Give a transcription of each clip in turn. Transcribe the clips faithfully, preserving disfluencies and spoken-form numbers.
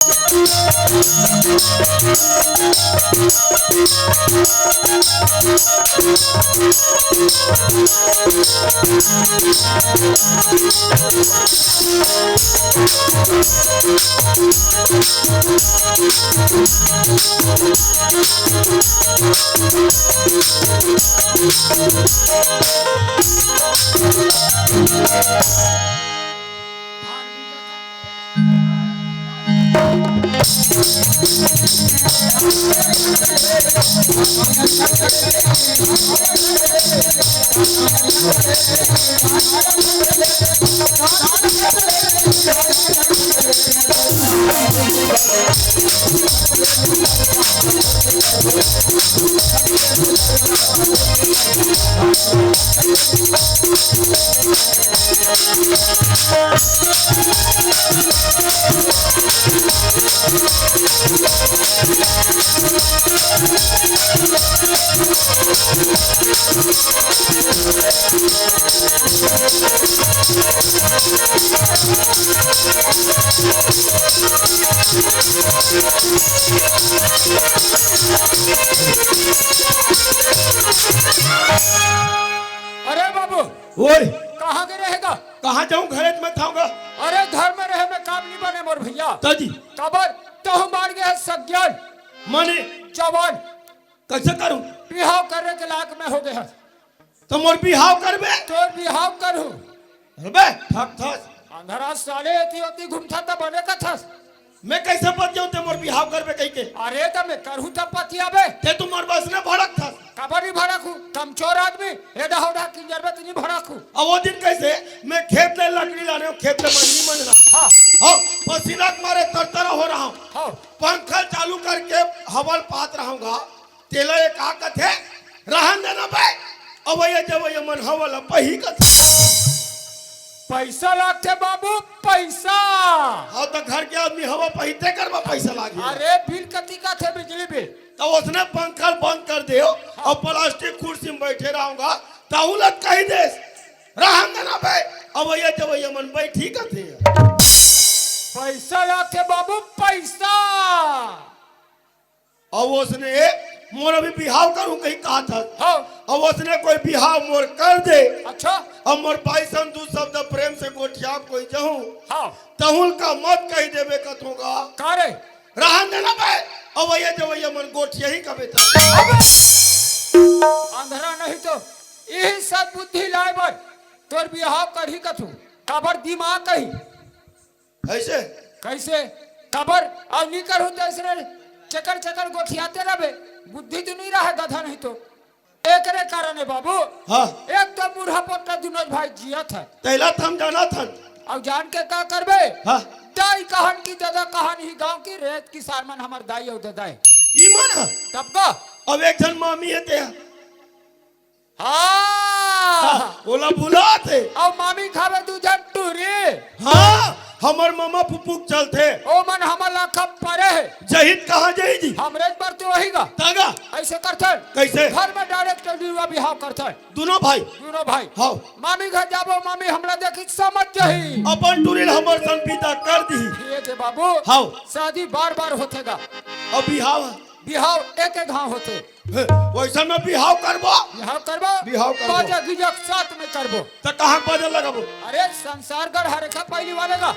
अरे बाबू, ओए। कहाँ के रहेगा? कहाँ जाऊं, घरे में थाऊंगा। अरे घर में रहे में काम नहीं बने मोर भैया। तो जी। काबर? तहु मार गए है सज्ञान। माने? जवान। कैसे करूं? बिहाव करे के लायक में हो गए है। तो मोर बिहाव करबे? तोर बिहाव करूं। अबे, ठक थस। अंधरा साले एती ओती घूमथा त बने कथस। मैं कैसे पतियाऊं ते मोर बिहाव करबे कहि के? अरे त मैं करहूं त पतियाबे। ते तू मोर बस ने भड़क थस। काबर नहीं भड़कहूं? कमचोर आदमी, एडा होडा किंजर में त नहीं भड़कहूं। अब वो दिन कैसे? मैं खेत ले लकड़ी लाने हूं, खेत ले मंजरी मंजरा। हाँ। हाँ, पसीना के मारे तरतर हो रहा हूं। हाँ। पंखा चालू करके हवा ल पात रहूंगा। तेला ये का कथे? रहन देना बे। अवइया जवइया मन हवा ल पही कथे। पैसा लागथे बाबू, पैसा। हाँ, त घर के आदमी हवा पही, तेकर बर पैसा लागही। अरे, बिल कति कथे, बिजली बिल? त ओसने पंखा ल बंद कर देव, हाँ। अउ प्लास्टिक कुर्सी में बैठे रहूंगा, तहू ल कहि देस, रहन देना बे, अवइया जवइया मन बइठही कथे। पैसा लागथे बाबू, पैसा। अउ ओसने मोर अभी बिहाव करहूं कहि कहत हस। हाँ। अउ ओसने कोई बिहाव मोर कर दे। अच्छा। अउ मोर बाइसन दू शब्द प्रेम से गोठियाब कोई जहूं। हाँ। तहूं ल का मत कहि देबे कथों गा। का रे? रहन देना बे। अवइया जवइया मन गोठियाही कबे त। अबे! अंधरा नहीं तो इही सद्बुद्धि लाय बर तोर बिहाव करही कथों। काबर दिमाग कही। कैसे? कैसे? काबर? अउ नी करहूं त अइसने चकर चकर गोठियाते रहबे। बुद्धि तो नहीं रहे गधा नहीं तो। एकरे कारण हे बाबू। हाँ। एक तो बूढ़ा पोता दुनों भाई जियत हे। तेला त हम जानत हन। अउ जान के का करबे? हाँ। दाई कहन कि ददा कहन ही गांव की रेत किसान मन हमर दाई अउ ददा हे। ई मन ह? तब का? अब एक झन मामी हे ते ह। हाँ। हाँ, ओला भुलात हे। अउ मामी खावे दू झन टूरी। हाँ, हमर ममा फुफुक चलथे। ओ मन हमर ला खप परे हे। जहित कहाँ जही जी? हमरे बर तो वही गा। तागा? ऐसे करथन। कैसे? घर में direct टूरी ला बिहाव करथन। दोनों भाई? दोनों भाई। हाँ। मामी घर जाबो, मामी हमला देखी समझ जही। अपन टूरी ला हमर सन विदा कर दिही। ये दे बाबू। हाँ। शादी बार बार होथे गा। अब बिहाव? बिहाव एक एक घाव होथे। हे, वइसन में बिहाव करबो? बिहाव करबो? बिहाव करबो। बाजा गिजा के साथ में करबो। त कहाँ बाजा लगाबो? अरे, संसारगढ़ हरेखा पहिली वाले गा।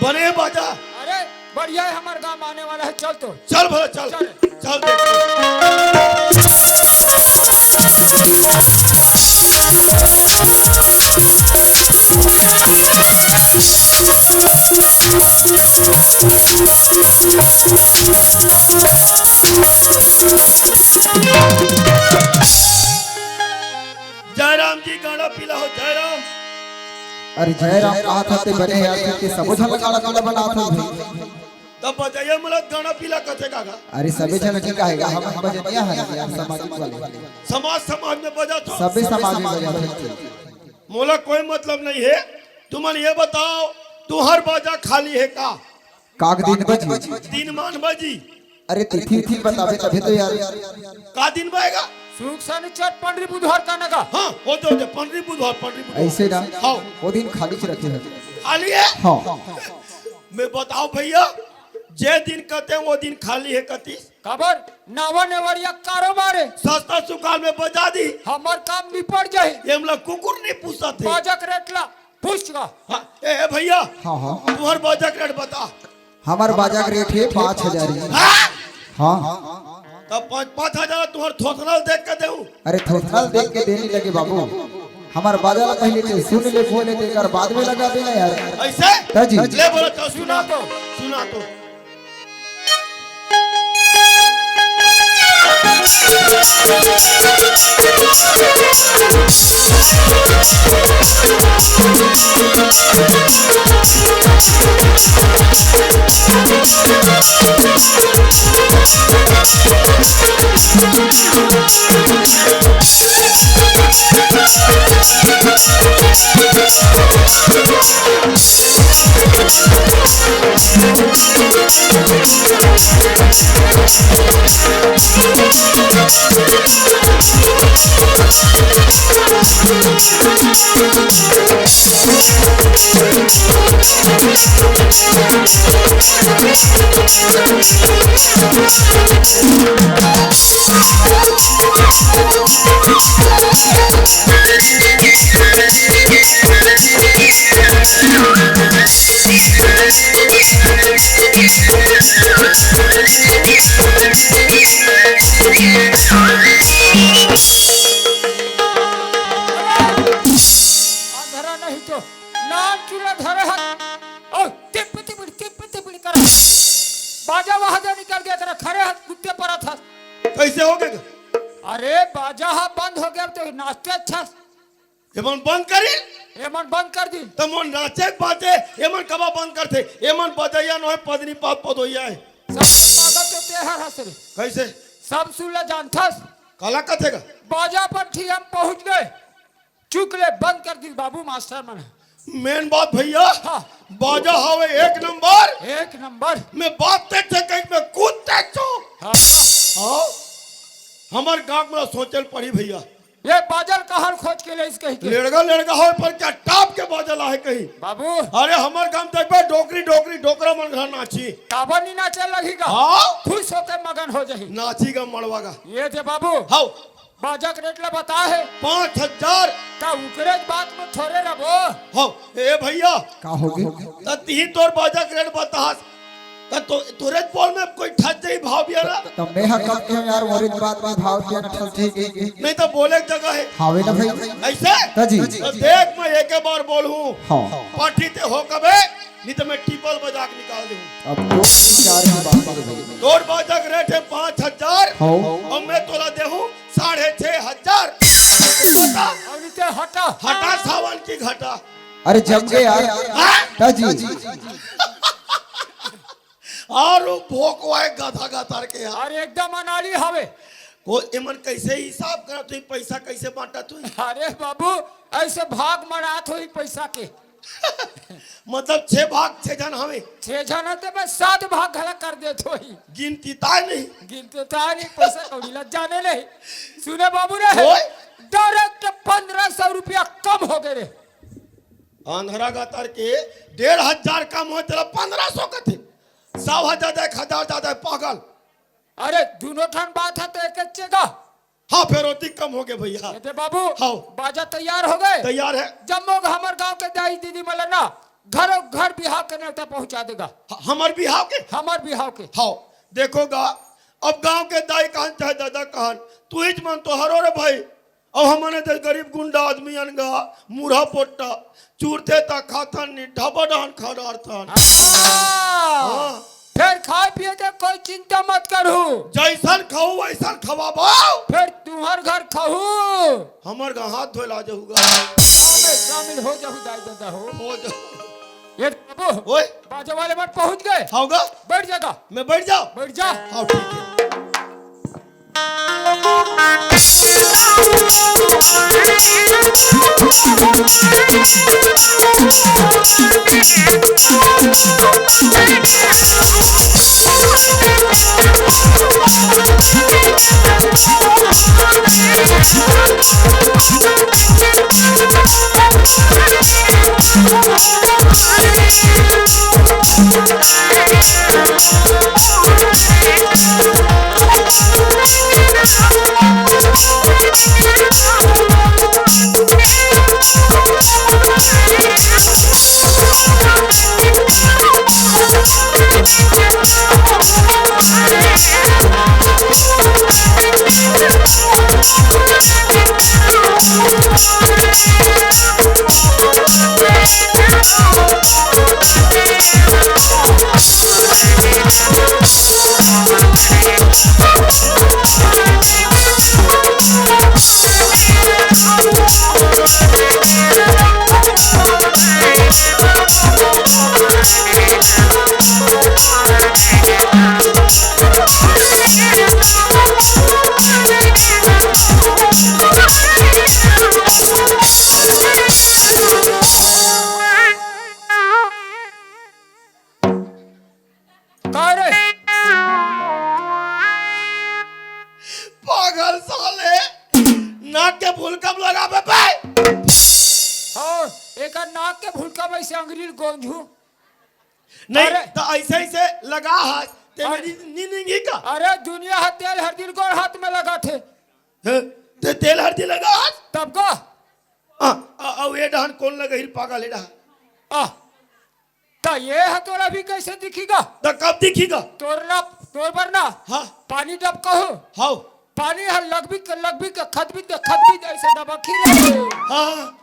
बने बाजा। अरे, बढ़िया हे, हमर गांव में आने वाला हे, चल तो। चल भला, चल। चल। चल देख। जयराम जी गाना पिला हो, जयराम। अरे जयराम कहा था ते बने यार, ते सबो झन गाना गाना बनात हो भाई। तब बजाइए मला गाना पिला कथे काका। अरे सबे झन ठीक आहे, हम बजनिया है यार, सामाजिक वाले। समाज, समाज में बजा था। सबे समाज में बजा था। मोला कोई मतलब नहीं है। तुमन ये बताओ, तुहर बाजा खाली है का? काग दिन बजी। दिन मान बजी। अरे तिथि उथि बताबे तभे तो यार। का दिन बहेगा? सुख शनिचर पंडरी बुधवार का नगा। हाँ, वो तो, तो पंडरी बुधवार, पंडरी बुधवार। ऐसे ना? हाँ। वो दिन खाली च रखे हैं। खाली है? हाँ। मैं बताओ भैया, जे दिन कते वो दिन खाली हे कतिस। काबर? नावा नेवरिया कारोबार हे। सस्ता सुकाल में बजा दी। हमर काम निपट जाही। एमला कुकुर नहीं पूछत हे। बाजा के रेट ला पूछ गा। हाँ, ए, ए भैया, हाँ, हाँ। तुम्हार बाजा के रेट बता। हमर बाजा के रेट हे पाँच हजार ही। हाँ? हाँ। तब पाँच, पाँच हजार तुम्हार थोथना देख के देऊ। अरे, थोथना देख के देनी लगे बाबू, हमर बाजा ला पहले ते सुन ले, बोले ते कर बाद में लगा देना यार। ऐसे? ता जी। ले बोलो तो सुना तो, सुना तो। अंधरा नहीं तो नान चूल्हा धरे हस। ओ, टिप टिप टिप टिप कर। बाजा वहां से निकल गया तेरा, खड़े हस, कुत्ते पर हस। कैसे हो गए? अरे, बाजा हा बंद हो गया तो नाचते अच्छा। एमन बंद करी? एमन बंद कर दी। त मोन नाचे बाजे, एमन कबा बंद करथे? एमन बजैया नोहे, पदनी पाप पदोइया हे। सब पागल तो तेहर हस रे। कैसे? सब सुन ले जानथस। काला कथे गा? बाजा पर ठी हम पहुंच गए। चुक ले, बंद कर दी बाबू मास्टर मन। मेन बात भैया, हाँ। बाजा हवे एक नंबर। एक नंबर। मैं बात ते छे कहीं में कूदते छो। हाँ। हाँ। हमर गांव में सोचल पड़ी भैया। ये बाजा ल कहाँ खोज के ले इस कहीं के? लेड़गा, लेड़गा होय पर क्या टाप के बाजा ला हे कहीं? बाबू। अरे हमर गांव देखबे डोकरी, डोकरी, डोकरा मन घर नाची। काबर नहीं नाचे लगही गा? हाँ। खुश होके मगन हो जाही। नाची गा मड़वा गा। ये दे बाबू। हाँ। बाजा के रेट ला बता हे। पाँच हजार। का उकरे बात में थोड़े रबो? हाँ, ए भैया। का होगे? त तिही तोर बाजा के रेट बतास। त तो, तोरे बोल में कोई ठस जाही भाव बिया ना? त मैं हा कब के यार, मोरे बात में भाव बिया ना ठस जाही के। नहीं त बोले के जगह हे। हावे ना भाई। ऐसे? त जी। त देख मैं एके बार बोलहूँ। हाँ। पाठी ते हो कबे, नहीं त मैं टिपल बजा के निकाल देहूँ। अब तो चार की बात है भाई। तोर बाजा के रेट हे पाँच हजार। हाँ। अउ मैं तोला देहूँ साढ़े छह हजार। बता। अउ नहीं ते हटा। हटा सावन की घटा। अरे जम गए यार। हाँ? त जी। अउ वो भोकवाए गधा गतर के यार। अरे एकदम अनाड़ी हवे। को एमन कैसे हिसाब करत होही, पैसा कैसे बांटत होही? अरे बाबू, ऐसे भाग मनात होही पैसा के। मतलब छह भाग, छह झन हवे। छह झन हे ते मैं सात भाग घला कर देत होही। गिनती ताय नहीं। गिनती ताय नहीं, पैसा कौड़ी ला जाने नहीं। सुने बाबू रे, ओए। डायरेक्ट पन्द्रह सौ रुपया कम हो गए रे। अंधरा गतर के डेढ़ हजार कम हो, तेला पन्द्रह सौ कथे। सौ हजार ज्यादा, एक हजार ज्यादा, पागल। अरे, दोनों ठन बात हे तो एक एक चेगा। हाँ, फेर ओती कम हो गए भैया। ये दे बाबू, हाँ। बाजा तैयार हो गए। तैयार हे। जम्मो हमर गांव के दाई दीदी मन ला ना, घरों घर बिहाव के नेवता पहुंचा देगा। ह-, हमर बिहाव के? हमर बिहाव के। हाँ, देखो गा, अब गांव के दाई कहन चाहे दादा कहन, तू ही मन तो हरो रे भाई। अब हमने तो गरीब गुंडा आदमी अन गा, मुरहा पोट्टा, चूरथे त खाथन नी, ढाबा डहन खा डारथन। हाँ। हाँ। फेर खाए पिए के कोई चिंता मत करहू। जैसन खाऊ वैसन खवाबो। फेर तुम्हर घर खाहू। हमर घर हाथ धोए ला जाहू गा। हाँ, मैं शामिल हो जाहू दाई ददा हो। हो जाहू। ये बाबू, ओए। बाजा वाले मन पहुंच गए। हाँ गा। बैठ जा गा। मैं बैठ जाऊँ? बैठ जा। हाँ, ठीक है। का रे? पागल साले, नाक के फुलकम लगाबे बे। हाँ, एकर नाक के फुलकम ऐसे अंगरी ल गोंजू। नहीं, अरे। त ऐसे, ऐसे लगा हाथ, ते अरे। मेरी नी-, नी-, नी का? अरे, दुनिया ह तेल हरदी ल गोड़ हाथ में लगाथे। हैं? ते तेल हरदी लगा हाथ? तब का? आ, आ, आ, ये डहन कौन लगे ही पागल है डहन? आ, त ये ह तोर अभी कैसे दिखीगा? त कब दिखीगा? तोर ना, तोर बर ना। हाँ। पानी डबका हो। हाव। पानी ह लगबी के, लगबी के, खदबी के, खदबी के, ऐसे डबकी रे। हाँ।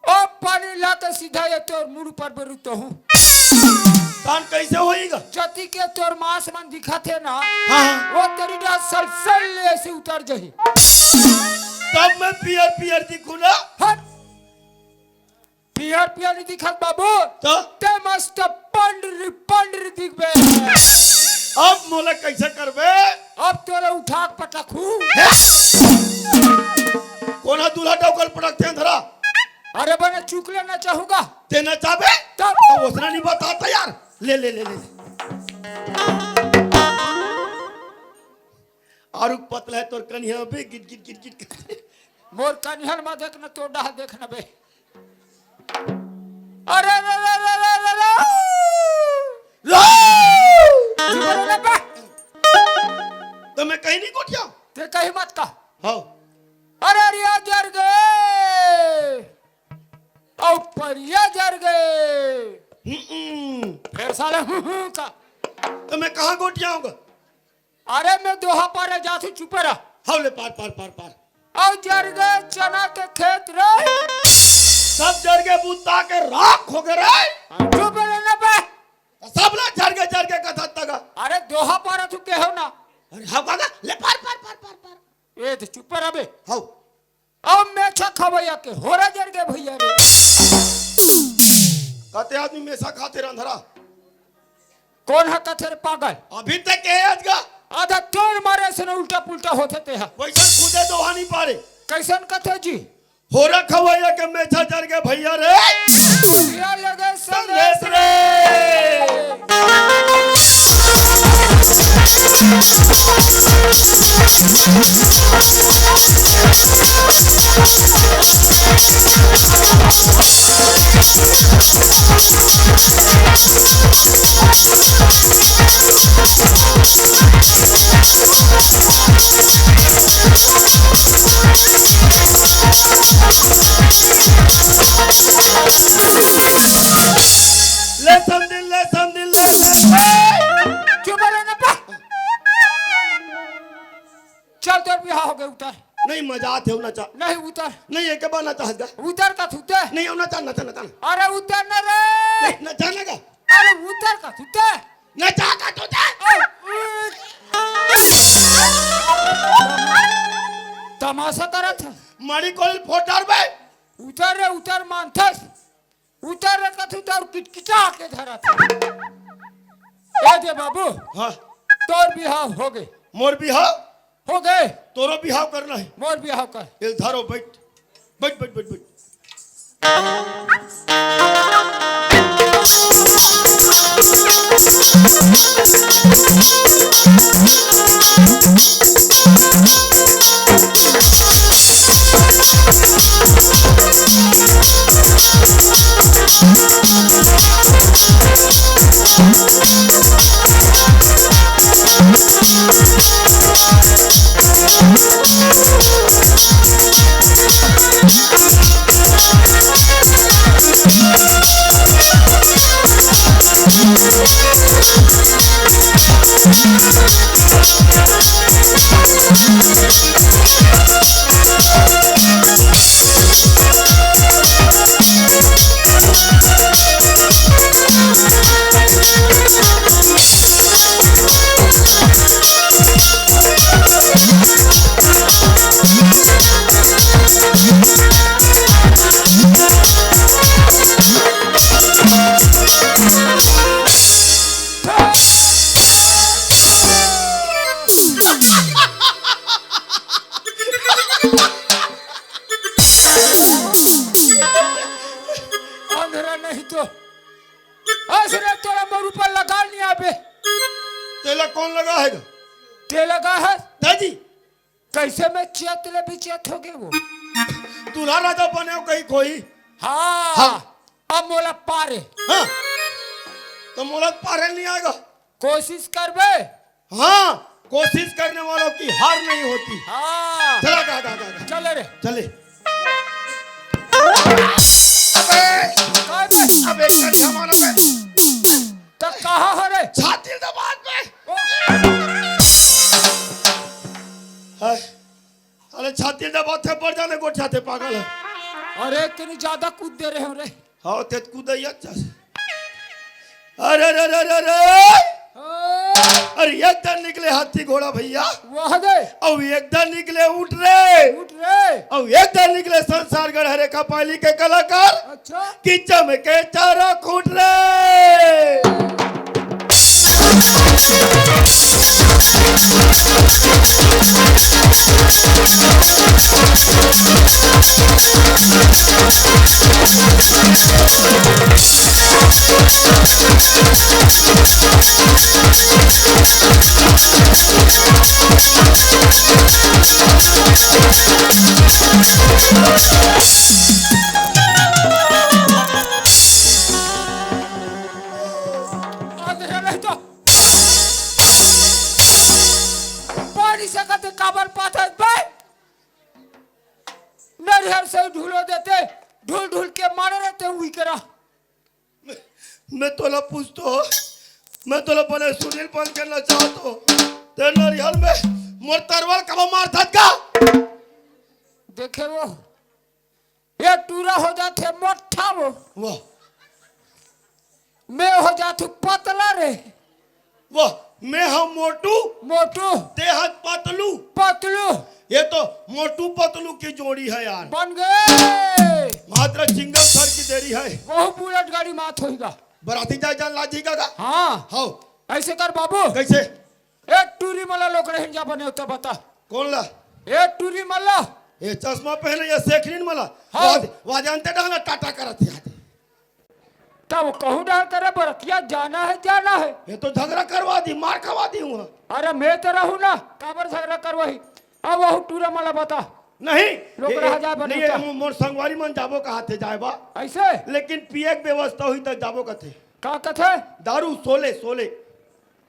ओ पानी ला के सीधा ये तोर मुड़ ऊपर बेरू तो हूँ। तान कैसे होईगा? जति के तोर मांस मन दिखत हे ना, हाँ, हाँ। वो तेरी डा सलसल ले ऐसे उतर जही। तब मैं पियर पियर दिखूं ना? हट। पियर पियर नहीं दिखत बाबू। तो? ते मस्त पंडरी पंडरी दिखबे। अब मोला कैसे करबे? अब तोला उठा के पटकहूं। हे? कोन ह दूल्हा डौकर पटकथे अंधरा? अरे बने चुकले नचाहूंगा। ते नचाबे? तब? तो ओसना नहीं बताता यार। ले, ले, ले, ले। आरु पतला है तोर कनिहा बे, गिट, गिट, गिट, गिट करथे। मोर कनिहा ल मत देख न, तोर डहर देख न बे। अरे, अरे, अरे। लो! चुप रह ना बे। त मैं कहीं नहीं गोठियाव। ते कहीं मत का। हाँ। अरे, अरे, जर गे। अउ परिया जर गे। हम्म। फेर साले हूँ, हूँ का। त मैं कहाँ गोठियाऊंगा? अरे मैं दोहा पारे जाथू, चुप रह। हव ले पार, पार, पार, पार। अउ जर गे चना के खेत रे। सब जर गे बुता के राख हो गे रे। चुप रह ना बे। सब ला जर गे, जर गे कथत तगा। अरे दोहा पारे तू के हो ना। अरे हव काका, ले पार, पार, पार, पार, पार। ए तो चुप रह बे। हव। अब मेछा खवैया के होरा जर गे भैया रे। कते आदमी मेछा खाथे रंधरा? कोन ह कथे रे पागल? अभी तक के आज गा। आधा तोर मारे से न उल्टा पुल्टा होथे ते ह। वैसन खुदे दोहा नहीं पारे। कैसन कथे जी? होरा खवैया के मेछा जर गे भैया रे। भैया लगे संदेश रे। ले समधिन, ले समधिन, ले समधिन। चुप रह ना बे। चल, तोर बिहाव हो गे, उतर। नहीं, मजा आथे, नचा। नहीं, उतर। नहीं, एक बार नचा हस गा। उतर का थूते। नहीं, नचा, नचा, नचा। अरे, उतर ना रे। नहीं, नचा ना गा। अरे, उतर का थूते। नचा का थूते। ओ, उ- तमाशा करत है। मारी कोल फोटार बे। उतर रे, उतर मानथस। उतर रे कथू त अउ किटकिटा के धरत। ए दे बाबू, हाँ। तोर बिहाव हो गे। मोर बिहाव? हो गे। तोरो बिहाव करना है। मोर बिहाव कर। ए धरो, बैठ। बैठ, बैठ, बैठ, बैठ। अंधरा नहीं तो। अस रे, तोला मोर ऊपर लगा नहीं आबे। तेला कौन लगा है गा? ते लगा है। दादी। कैसे मैं चेत ले भी चेत हो गए वो। दूल्हा राजा बने हो कहीं कोई। हाँ। हाँ। अब मोला पारे। हाँ। तो मोला पारे नहीं आएगा। कोशिश करबे। हाँ, कोशिश करने वालों की हार नहीं होती। हाँ। चला, गा, गा, गा, गा। चले रे। चले। अबे, काय बे? अबे, कर जमाना बे। तो कहाँ हो रे? छाती दबा बे। ओ। हाय। अरे, छाती दबाथे, पड़ जाने गोठियाथे, पागल है। अरे, तेरी ज्यादा कूद दे रहे हो रे। हाँ, ते कूदे ही अच्छा से। अरे, अरे, अरे, अरे, अरे। हाँ। अरे, एक दन निकले हाथी घोड़ा भैया। वाह दे। अब एक दन निकले ऊँट रे। ऊँट रे। अब एक दन निकले संसार गढ़ हरे कपाली के कलाकार। अच्छा। कि चमके चारों खूंट रे। अंधेरा नहीं तो पानी से कते काबर पाथस बे? नरिहर से ढूलो देते, ढूल ढूल के मारे रहते हुई करा। मैं तोला पूछतो, मैं तोला बने सुनील बन के नचातो। ते नरिहर में मोर तरवार कब मार धत का? देखे वो, ये टूरा हो जाथे मोटा वो। वाह। मैं हो जाथू पतला रे। वाह, मैं हम मोटू। मोटू। ते हस पतलू। पतलू। ये तो मोटू पतलू की जोड़ी है यार। बन गए। मात्रा चिंगम सर की देरी है। वहू बुलेट गाड़ी मात होइगा। बराती जाए जान लाजी का का? हाँ। हाओ। ऐसे कर बाबू। कैसे? ए टूरी मला लोकड़े हिंजा बने होता बता। कौन ला? ए टूरी मला। ये चश्मा पहने ये सेखरीन मला। हाँ। वाज-, वाजंते डहना टाटा करत है। तब कहूँ डाल करे बरतिया जाना है, जाना है। ये तो झगड़ा करवा दी, मार खवा दी हुआ। अरे मैं तो रहूँ ना, काबर झगड़ा करवाही। अब वहू टूरा मला बता। नहीं, लोग ये, रह जाए नहीं, बने ये का? मो-, मोर संगवारी मन जाबो कहा थे जाए बा। ऐसे? लेकिन पिए के व्यवस्था हुई तो जाबो कथे। का कथे? दारू, सोले, सोले।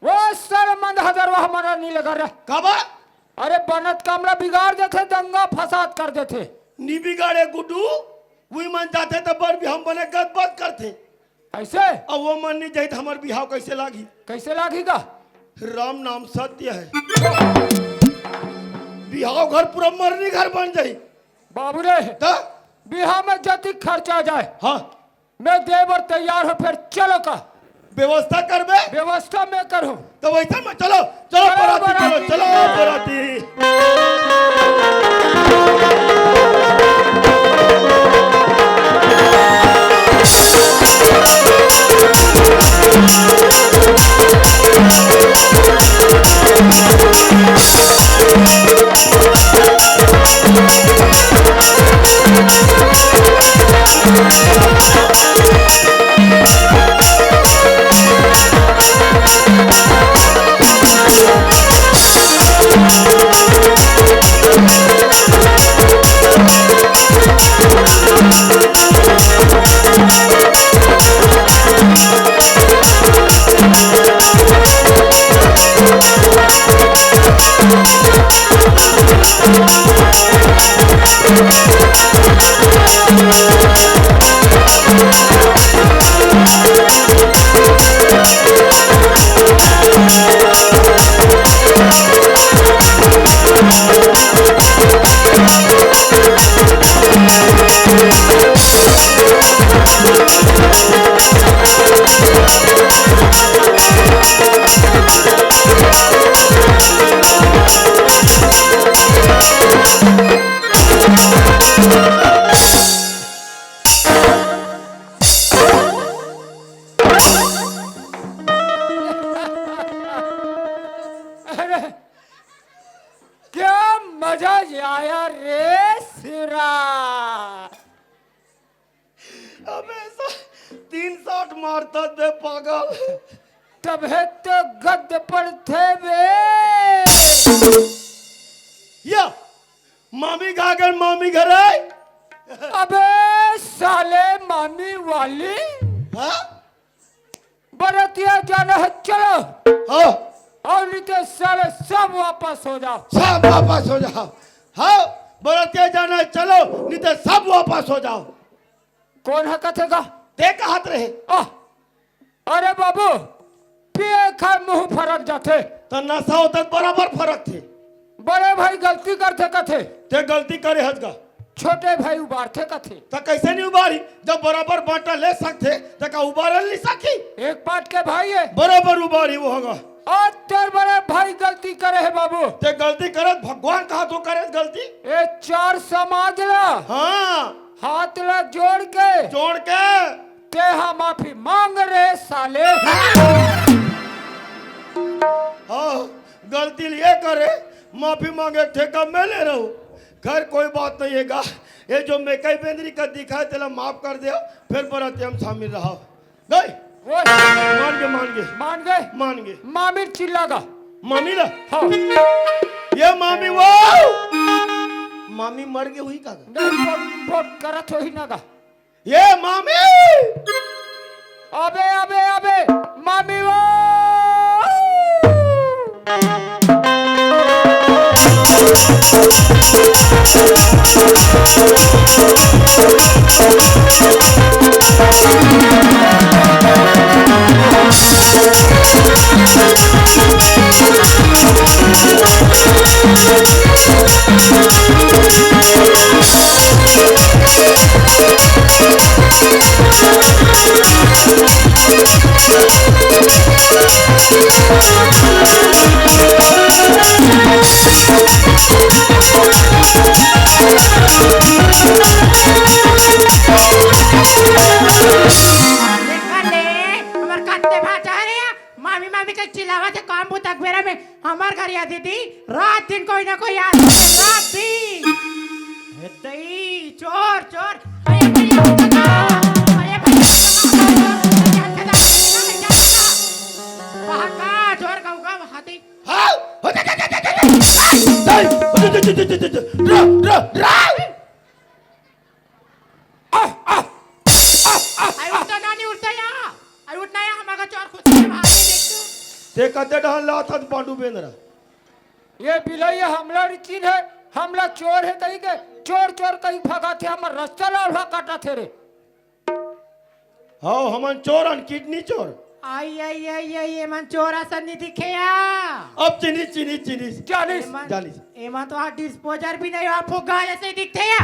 वो सर मंद हजरवा हमारा नहीं लगा रहा। काबर? अरे बनत कमरा बिगाड़ देथे, दंगा फसाद कर देथे। नी बिगाड़े गुड्डू, उही मन जाथे त बर भी हम बने गदबद करथे। ऐसे? अब वो मन नहीं जाही त हमर बिहाव कैसे लागी? कैसे लागी गा? राम नाम सत्य है। बिहाव घर पूरा मरनी घर बन जाही। बाबू रे, त? बिहाव में जतिक खर्चा जाए। हाँ। मैं दे बर तैयार हूँ, फिर चलो का? व्यवस्था करबे? व्यवस्था मैं करूँ। तो वैसा में चलो, चलो चलो बराती, चलो, बराती। चलो बराती। जा जाया रे सिरा। अबे सा-, तीन साठ मारता बे पागल। तभे तो गद्द पड़थे बे। या, मामी घागर मामी घर आए। अबे साले मामी वाली। हाँ? बरतिया जाना है, चलो। हाँ। अउ नहीं तो साले सब वापस हो जाओ। सब वापस हो जाओ। हाँ, बरतिया जाना है, चलो, नहीं तो सब वापस हो जाओ। कोन ह कथे गा? ते कहत रहे। आह, अरे बाबू, पिए खाए मुंह फरक जाथे। त नशा होता त बराबर फरक थे। बड़े भाई गलती करथे कथे। ते गलती करे हस गा। छोटे भाई उबारथे कथे। त कैसे नहीं उबारी? जब बराबर बांटा ले सकथे, त का उबारल नहीं सकी? एक बात के भाई है। बराबर उबारी वो हगा। आज तोर बड़े भाई गलती करे हे बाबू। ते गलती करत भगवान कहा तो करे गलती। ए चार समाज ला। हाँ। हाथ ला जोड़ के। जोड़ के। ते हा माफी मांग रे साले। हाँ, गलती लिए करे, माफी मांगे ठेका में ले रहो। खैर, कोई बात नहीं है गा। ये जो मैं कई बेंदरी का दिखाए, तेला माफ कर दे, फिर बराती हम शामिल रहा। गए? वो मान गए, मान गए। मान गए? मान गए। मामी चिल्ला गा। मामी ला? हाँ। ये मामी वो। मामी मर गई हुई का? नहीं, पोट, पोट करत होही ना गा। ये मामी। अबे, अबे, अबे, मामी वो। देखा ले, हमर कत्ते भाचा रे, मामी, मामी के चिल्लावत हे काम बुता के बेरा में। हमर घर या दीदी, रात दिन कोई ना कोई आत हे, रात दिन। हे दई, चोर, चोर। अरे भैया, अरे भैया, बहका, चोर कहूँगा, हाथी। हाँ, हो जा, जा, जा, जा, जा, जा। रा, रा, रा। आह, आह, आह, आह, आई उठता ना, नहीं उठता या। आई उठना या, हमारा चोर खुद से भाग नहीं देखते। ते कते डहन लात हस बांडू बेंदरा। ये बिलई हमला रिचिन है, हमला चोर है कही के, चोर चोर कही भगाथे, हमर रस्ता ला ओढ़ा काटथे रे। हाँ, हमन चोर हन, किडनी चोर। आई, आई, आई, आई, एमन चोर असन नहीं दिखे या। अब चिन्हिस, चिन्हिस, चिन्हिस। जानिस। एमन, जानिस। एमन तो हा डिस्पोजर भी नहीं हुआ, फुग्गा जैसे ही दिखते या।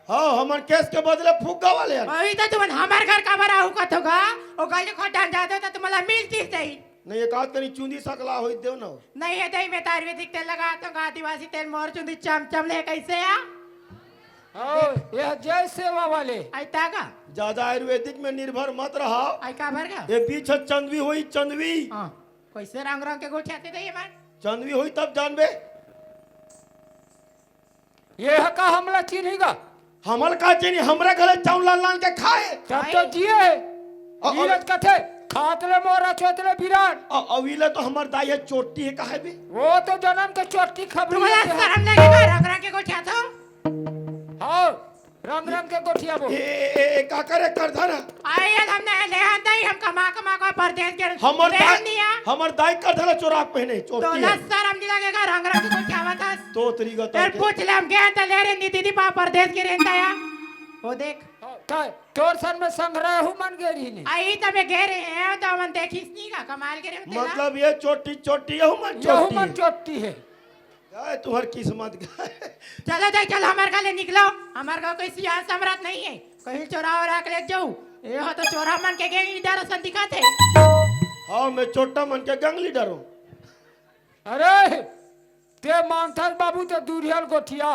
हाँ, हमन केस के बदले फुग्गा वाले हन। वही तो तुमन हमर घर काबर आहू कथो गा, ओ गली खोटान जाते हो तो तुम्हारा मिलती सही। नहीं, एक आध कनी चुंदी सकला होई देव ना। नहीं है दई, मैं तो आयुर्वेदिक तेल लगात हों गा, आदिवासी तेल, मोर चुंदी चमचम ले कैसे या? हाँ, ये जय सेवा वाले। आई ता गा? ज्यादा आयुर्वेदिक में निर्भर मत रहा। आई काबर गा? ये बीच है चंदवी होई, चंदवी। हाँ, कैसे रंग रंग के गोठियाथे दई एमन? चंदवी होई तब जानबे। ये ह का हमला चिन्ही गा? हमला का चिन्ही, हमरे घरे चाउर लान लान के खाए। तब तो जिए हे। अ, अ, ईरज कथे, खात ले मोरा चोत ले बिरान। अ, अ, इले तो हमर दाई हे चोट्टी हे काहे बे? वो तो जनम के चोट्टी खबरी तुम्हारा हे। शर्म लगे का रंग रंग के गोठियाथो? हाँ, रंग रंग के गोठियाबो। ए, ए, ए, ए, का करे करधन? आए यार, हमने ले आंदा ही, हम कमा कमा को परदेस के हमर बहन दाई, नहीं आ। हमर दाई करधन चोरा पहने, चोट्टी तो हे। लस शर्म नहीं लगेगा, रंग रंग के गोठियावत हस। तो तरी गता तेरे के। पूछ ले, हम गए त ले रे नी दीदी पा परदेस के रहता या। वो देख। का, तोर सन में संग्रह हूँ मन गे रही ने। आई तबे गे रहे हैं, तो मन देखिस नहीं का, कमाल के रहे हो तेला। मतलब ये चोट्टी, चोट्टी, यहू मन यहू चोट्टी मन हे। चोट्टी हे। काय तुहर किस्मत का। चलो दाई, चलो, हमार घर ले निकलो। हमार गाँव कोई सियान सम्राट नहीं है, कहीं चोरा वोरा के ले जाऊ। ये हो तो चोरा मन के गैंग लीडर असन दिखाथे। हाँ, मैं चोट्टा मन के गैंग लीडर हूँ। अरे, ते मानथस बाबू, ते दूरिहल गोठिया।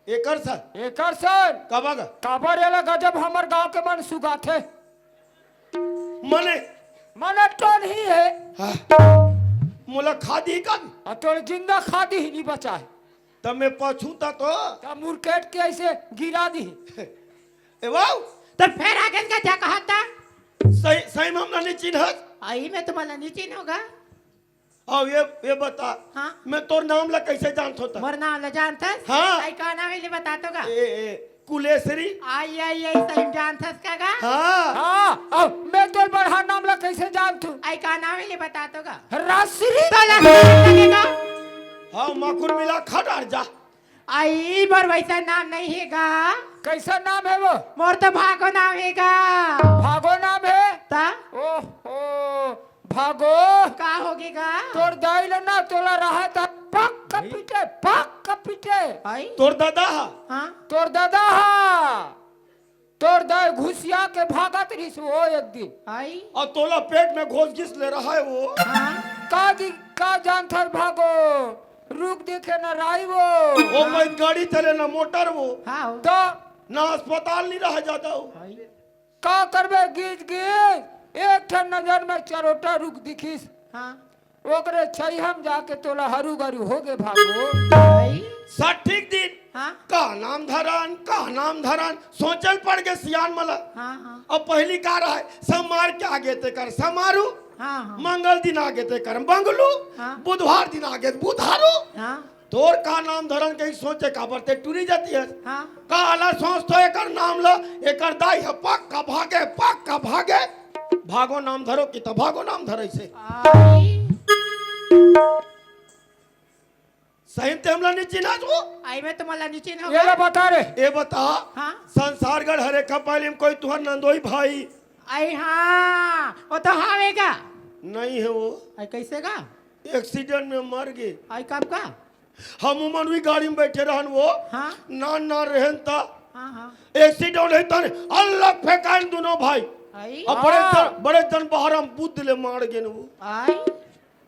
एकर सन? एकर सन। कबा गा? काबर एला गजब हमर गांव के मन सुगाथे। मने? मने टोन ही है। हाँ। मोला खा दी का? आ तोर जिंदा खा दी ही नहीं बचा है। त मैं पछू त तो। त मुरकेट के ऐसे गिरा दी। ए बाऊ, त फेर आगे का जा कहत ता? सही, सही में हमला नहीं चिन्हत? आई मैं तुम्हाला नहीं चिन्होगा। अब ये, ये बता, हाँ। मैं तोर नाम ला कैसे जानत होता? मोर नाम ला जानथस? हाँ। आई का नाम है, ले बता तो का? ए, ए, कुलेश्वरी। आई, आई, आई, सही में जानथस का गा? हाँ। हाँ, अब मैं तोर बड़हर नाम ला कैसे जानथू? आई का नाम है, ले बता तो का? राजश्री। तो लगे का? हाँ, माखुर मिला खा डार जा। आई, मोर वैसा नाम नहीं है गा। कैसा नाम है वो? मोर तो भागो नाम है गा। भागो नाम है? ता? ओहो, भागो। का होगे गा? तोर दाई ल ना तोला रहा था, पक का पीटे, पक का पीटे। आई? तोर दादा हा? हाँ। तोर दादा हा। तोर दाई घुसिया के भागत रहिस वो एक दिन। आई? अउ तोला पेट में घोस गिस ले रहा है वो। हाँ। का जी, का जानथस भागो, रुख दिखे न राई वो। वो कोई गाड़ी चले न मोटर वो। हाँ। तो ना अस्पताल नहीं रहा जाता वो। आई? का करबे, गिस गिस, एक ठन नजर में चरोटा रुख दिखिस। हाँ। ओकरे छइहा म जाके तोला हरू गरू होगे भागो। भाई। सठिक दिन। हाँ। का नाम धरन, का नाम धरन, सोचल पड़ गे सियान मला। हाँ, हाँ। अब पहिली का रहय, समार के आगे तेकर समारू, हाँ, हाँ। मंगल दिन आगे तेकर मंगलू, हाँ। बुधवार दिन आगे बुधारू। हाँ। तोर का नाम धरन कही सोचे काबर ते टूरी जाती है। हाँ। का आला सोच तो एकर नाम ल, एकर दाई ह पक्का भागे, पक्का भागे। भागो नाम धरो कि त भागो नाम धरे से। आई। सही ते हमला नहीं चिन्हा तू? आई मैं तुम्हाला नहीं चिन्हा ये ला बता रे। ये बता। हाँ। संसार गढ़ हरेखा पाली में कोई तुहर नंदोई भाई? आई हाँ, वो तो हावे गा। नहीं है वो। आई कैसे गा? एक्सीडेंट में मर गे। आई कब गा? हम उमन भी गाड़ी में बैठे रहन वो। हाँ। नान नान रहन ता। हाँ, हाँ। एक्सीडेंट है तन अलग फेंकान दोनों भाई। आई। अब बड़े हाँ। जन, बड़े जन बाहर हम बुद्ध ले मार गेन वो। आई।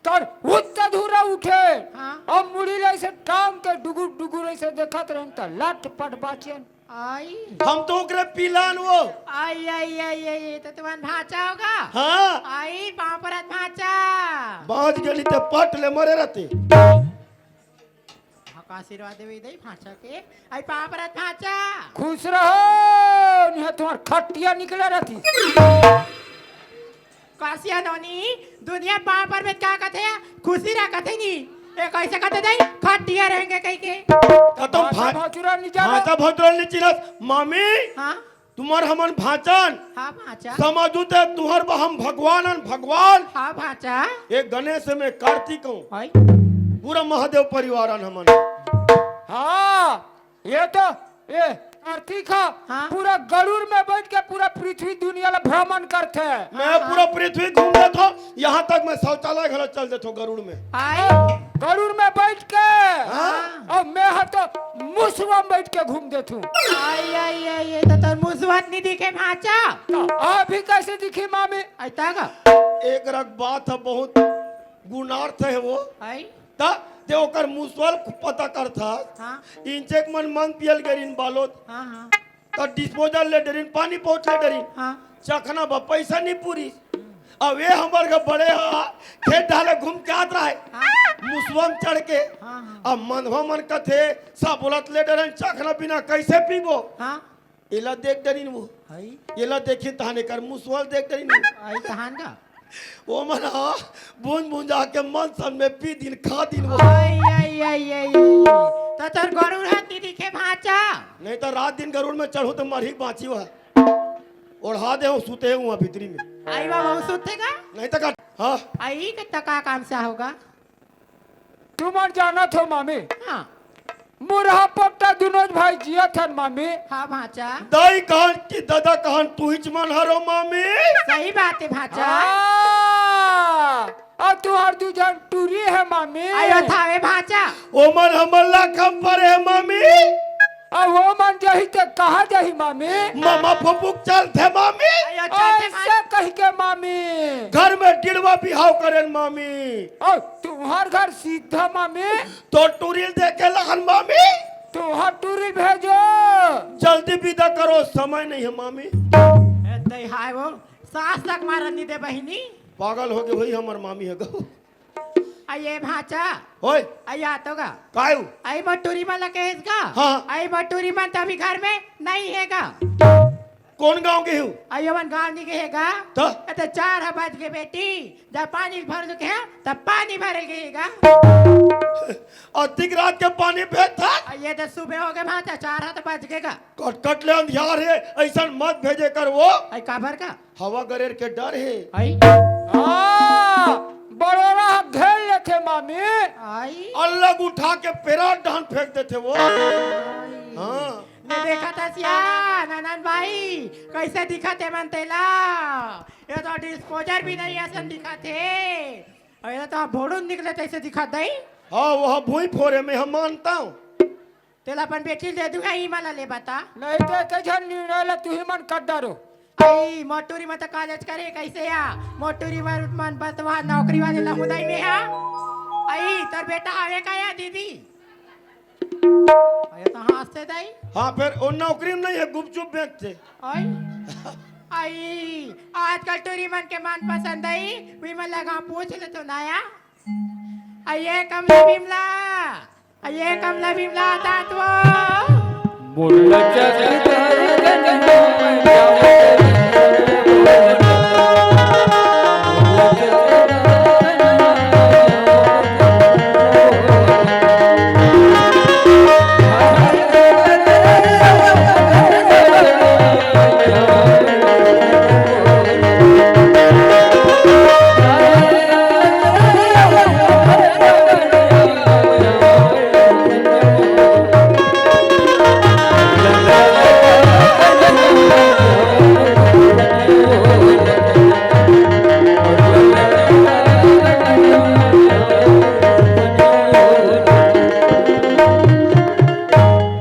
तर उत्ता धूरा उठे। हाँ। अब मुड़ी ले ऐसे टांग के डुगुर डुगुर ऐसे देखत रहन ता लट पट बाचेन। आई। हम तो ओकरे पिलान वो। आई, आई, आई, आई, ये तो तुम्हार भांचा होगा। हाँ। आई, पाँव परत भांचा। बांच गेली ते पट ले मरे रहते। हाँ, का आशीर्वाद देवे दे भांचा के। आई, पाँव परत भांचा। खुश रहो, नहीं तुम्हार खटिया निकले रहती। कासिया नोनी, दुनिया पाँव पर में का कथे, खुशी रह कथे नी। ए, कैसे कथे दई? खटिया रहेंगे कही के। कतम भांचा भा-, भौचुरा नहीं जानो। भांचा भौचुरा नहीं चिन्हस। मामी, हाँ? तुम्हार हमन भांचन। हाँ, भांचा। समझू ते तुहर बा हम भगवान हन, भगवान। हाँ, भांचा। एक गणेश में कार्तिक हूँ। हाय। पूरा महादेव परिवार हन हमन। हाँ। ये तो, ये कार्तिक हा हाँ। पूरा गरुड़ में बैठ के पूरा पृथ्वी दुनिया ला भ्रमण करथे। मैं हाँ। पूरा पृथ्वी घूम लेथो, यहाँ तक मैं शौचालय घला चल देथो गरुड़ में। आई। गरुड़ में बैठ के। हाँ। अउ मैं हा तो मुसवा में बैठ के घूम देथो। आई, आई, आई, ये तो तोर मुसवा नहीं दिखे भांचा। तो अभी कैसे दिखी मामी? आई ता का? एक रख बात है, बहुत गुणार्थ है वो। आई। त ते ओकर मुसवा ल पता करथस। हाँ। इंचेक मन मंग पियल गेरिन बालोद। हाँ, हाँ। त डिस्पोजल ले डरिन, पानी पहुंच ले डरिन। हाँ। चखना बा पैसा नहीं पूरी। अब ये हमर के बड़े हा, खेत ढाले घूम के आत रहे। हाँ। मुसवा म चढ़ के। हाँ, हाँ। अब मंदवा मन कथे, सब बोलत ले डरन, चखना बिना कैसे पीबो? हाँ। एला देख डरिन वो। हई। एला देखिन तहान एकर मुसवा ल देख डरिन वो। आई तहान का? वो मन हा बूंद बूंद आके मन सन में पी दिन, खा दिन वो। आई, आई, आई, आई। त तोर गरुड़ हा नी दिखे भांचा। नहीं त रात दिन गरुड़ में चढ़ू त मरही बांची वो। ओढ़ा दे हूँ, सुते हूँ भीतरी में। आई बाबा, वो सुते का? नहीं त का? हाँ। आई के त का काम से होगा? तुमन जानत हो मामी? हाँ। मुरहा पोट्टा दुनों भाई जियत हन मामी। हाँ भांचा। दाई कहन कि दादा कहन तुहिच मन हरो मामी। सही बात है भांचा। हाँ। अउ तुहर दू झन टूरी हे मामी। आयो थावे भांचा। ओमन हमन ला कम परे हे मामी। अउ ओमन जही ते कहाँ जही मामी? मामा फुफुक चलथे मामी। आयो चलथे ऐसे भांचा। कहि के मामी। घर में डिड़वा बिहाव करेन मामी। अउ तुहर घर सीधा मामी। तो टूरी ल देखे लहन मामी। तुहर टूरी भेजो। जल्दी विदा करो, समय नहीं है मामी। ए, तई हाय वो, सास तक मारन नहीं दे बहिनी। पागल हो गए भाई, हमर मामी है गो। अई ए भांचा। ओए। अई आ तो गा। काय हू? अई मोर टूरी मन ला कहेस गा। हाँ। अई मोर टूरी मन त अभी घर में नहीं हे गा। कोन गांव गे हू? अई ओमन गांव नहीं गे हे गा। त? ए त चार ह बज गे बेटी, जब पानी भर के हे, तब पानी भरे गे हे गा। अतिक रात के पानी भेज था? अई ए त सुबह हो गे भांचा, चार ह त बज गे गा। कटकट ले अंधियार हे, अइसन मत भेजे कर वो। अई काबर का? हवा गरेर के डर हे। अई। हाँ, बरोरा ह घेर लेथे मामी। अई। अलग उठा के पेरात डहन फेंक देथे वो। अई। हाँ। ले देखत हस या, ननन भाई, कइसे दिखत हे मन तेला। ए तो डिस्पोजर भी नहीं असन दिखत हे। अई ए तो भोड़ू निकले तइसे दिखत दई। हाँ, वो ह भुई फोरे में हम मानता हूँ। तेला अपन बेटी ल दे दूं, इही मन ला ले बता। नहीं तो एके झन निर्णय ला तुही मन कर डारो। अई, मोर टूरी मन त कॉलेज करे, कइसे या? मोर टूरी मन, मन बस वहाँ नौकरी वाले ला मुदाई में हा। अई, तोर बेटा आवे का या दीदी? अई, त हाँसथे दई। हाँ, फेर ओ नौकरी में नहीं हे, गुपचुप बेचथे। अई, अई, आजकल टूरी मन के मनपसंद अई, उही मन ला गा पूछ ले तो ना या। अई ए कमला बिमला, अई ए कमला बिमला, तात वो। मुल्ला चक धर गंज में जाओ।